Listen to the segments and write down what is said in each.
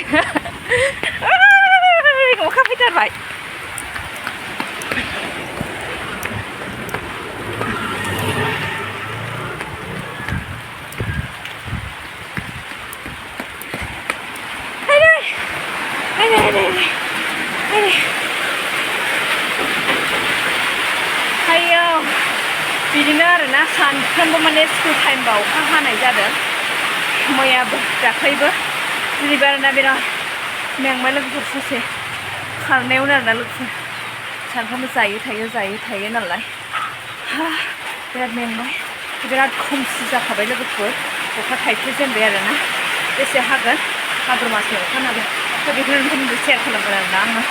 फैथारबाय अखा फैथारबाय हायो बिदिनो आरोना सानफ्रोमबो माने स्कुल टाइमबा अखा हानाय जादों मैयाबो दाख्लैबो दिनैबो आरोना बिराद मेंबाय लोगोफोर ससे खारनायावनो आरोना लोगोफोर सानफ्रोमबो जायो थायो नालाय बिराद मेंबाय बिराद खोमसि जाखाबाय लोगोफोर अखा थाइफ्रिजेनबाय आरोना बेसे हागोन भाद्र मासनि अखा नालाय बेखौनो नोंथांमोनजों शेयार खालामगोन आरोना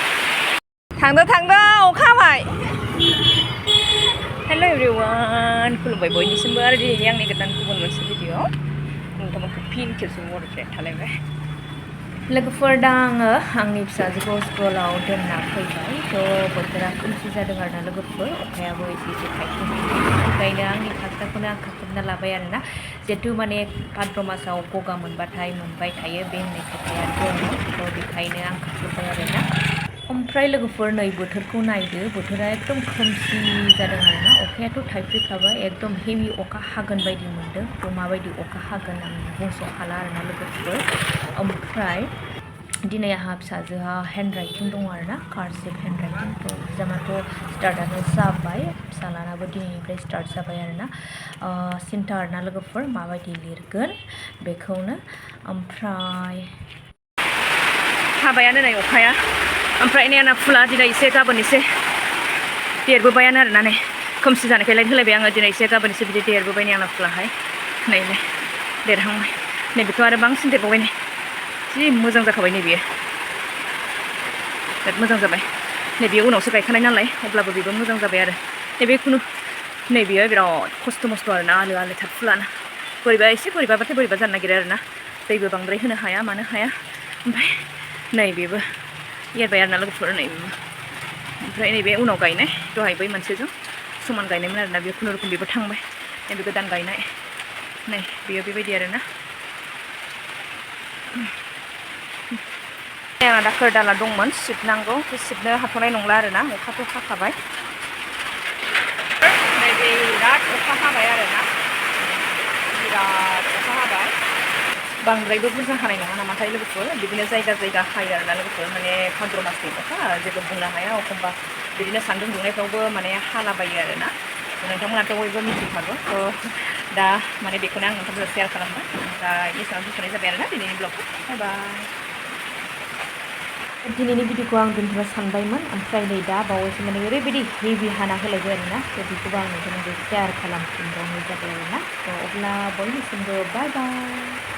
आङो थांदो अखा हाबाय हेल' एभ्रिवान खुलुमबाय बयनिसिमबो आरो दिनैनि आंनि गोदान गुबुन मोनसे भिडिअ नोंथांमोनखौ फिन खेबसे मटिभेट खालामबाय लोगोफोर दा आङो आंनि फिसाजोखौ स्कुलाव दोनना फैबाय थ' बोथोरा खोमसि जादों आरोना लोगोफोर अखायाबो एसे थाइफ्रिहांदों ओंखायनो आंनि फास्राखौनो आं खाख्लोबना लाबाय आरोना जिहेथु माने भाद्र मासाव गगा मोनबाथाय मोनबाय थायो बे होननाय खोथाया दङ थ' बेखायनो आं खाख्लोबबाय आरोना ओमफ्राय लोगोफोर नै बोथोरखौ नायदो बोथोरा एकदम खोमसि जादों आरोना अखायाथ' थाइफ्रिखाबाय एकदम हेभि अखा हागोन बायदि मोनदों थ' माबायदि अखा हागोन आं बुंस' हाला आरोना लोगोफोर ओमफ्राय दिनै आंहा फिसाजोहा हेन्ड राइटिं दङ आरोना कार्सिभ हेन्ड राइटिं थ' एग्जामाथ' स्टार्टआनो जाबाय फिसालानाबो दिनैनिफ्राय स्टार्ट जाबाय आरोना सिन्था आरोना लोगोफोर माबायदि लिरगोन बेखौनो ओमफ्राय हाबायानो नै अखाया ओमफ्राय नै आंना फुला दिनै एसे गाबोन एसे देरबोबायानो आरोना नै खोमसि जानायखाय लाइट होलायबाय आङो दिनै एसे गाबोन एसे बिदि देरबोबाय नै आंना फुलाहाय नै देरहांबाय नैबेखौ आरो बांसिन देरबावबाय नै जि मोजां जाखाबाय नैबेयो बिराद मोजां जाबाय नैबेयो उनावसो गायखानाय नालाय अब्लाबो बेबो मोजां जाबाय आरो नैबेखौनो नैबेयो बिराद खस्थ' मस्थ' आरोना आलो थाब फुलानो बोरैबाबाथाय बोरैबा जानो नागिरो आरोना दैबो बांद्राय होनो हाया मानो हाया ओमफ्राय नैबेबो एरबाय आरोना लोगोफोर नैबेबो ओमफ्राय नैबे उनाव गायनाय दहाय बै मोनसेजों समान गायनायमोन आरोना बे खुनुरुखुम बेबो थांबाय नैबे गोदान गायनाय नै बेयो बेबायदि आरोना आंना दाखोर दाला दंमोन सिबनांगौ सिबनो हाथ'नाय नंला आरोना अखाथ' हाखाबाय बिराद अखा हाबाय आरोना बिराद अखा हाबाय बांद्रायबो बुरजा हानाय नङा नामाथाय लोगोफोर बिदिनो जायगा हायो आरोना लोगोफोर माने भाद्र मासनि अखा जेबो बुंनो हाया एखमबा बिदिनो सान्दुं दुंनायफ्रावबो माने हालाबायो आरोना नोंथांमोनाथ' बयबो मिथिखागौ थ' दा माने बेखौनो आं नोंथांमोनजों शेयार खालामबाय दा एसेबां दोनथ'नाय जाबाय आरोना दिनैनि ब्लगखौ बाय बाय दिनैनि भिडिअखौ आं दोनथ'नो सानबायमोन ओमफ्राय नै दा बावैसो माने ओरैबायदि हेभि हाना होलायबाय आरोना थ' बेखौबो आं नोंथांमोनजों शेयार खालामफिनबावनाय जाबाय आरोना थ' अब्ला बयनिसिमबो बाय बाय